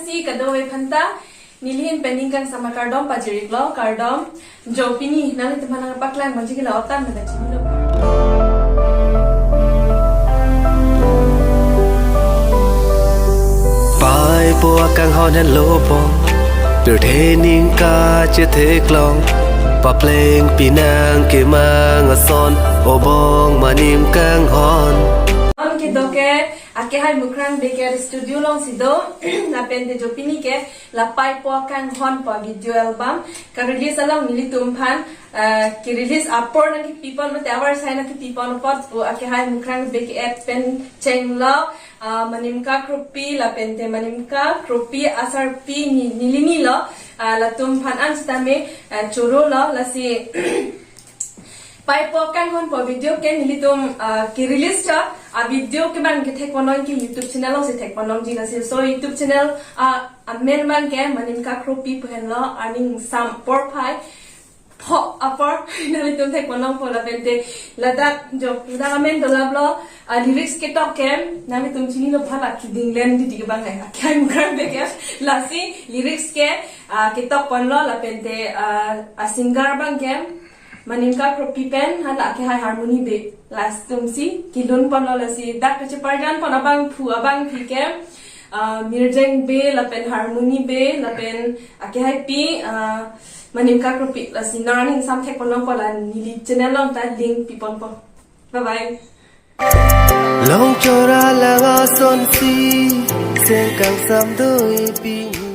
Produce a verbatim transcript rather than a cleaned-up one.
Si kadokave aphanta neli ahin pen ning kangsam akardom pajir-iklo, kardom. Jo pini nanglitum aphan nangpaklang manji ke la otan mena chinilo. Paipo akanghon henlo pon, pirthe ning kachetheklong, papleng pinang kemang ason, obong manim kanghon. Anke doke, akehai Mukrang Bey ke studio alongsi do, lapen te jo pini ke, la Paipo akanghon pu video album, ka-release along nelitum aphan, ah, ke-release apor nangkepipon, mate avarsai nangkepipon apot pu akehai Mukrang Bey ke-et pen chenglo, ah, Manimka Kropi, lapen te Manimka Kropi asarpi ni, neli nilo, ah, latum aphan an sitame, ah, chorolo, lasi, Paipo akanghon pu video ke nelitum, ah, ke-release chot, a video ke bang ke thekponlong ke YouTube channel alongsi thekponlongji lasi. So YouTube channel, ah, amen bang ke Manimka Kropi pu henlo, arni ingsam porphai pho apor nelitum thekponlongpo lapen te ladak jo ladak amen dolaplo, ah, lyrics ketok ke nanglitum chinilo phala kiding len di di ke bang nai. Akehai Mukrang Bey ke lasi lyrics ke, ah, ketokponlo lapen te, ah, a singer bang ke Manimka Kropi pen hala akehai Harmony Bey, lasi atumsi kelunponlo lasi dak kacheparjan pon abangphu abangphi ke, ah, Mirjeng Bey lapen Harmony Bey lapen akehai pi, ah, Manimka Kropi, lasi nang ingsam thekponlongpo, la neli channel along ta link piponpo. Bye bye. Long chora lang asonsi, seng kangsam do-ik pini.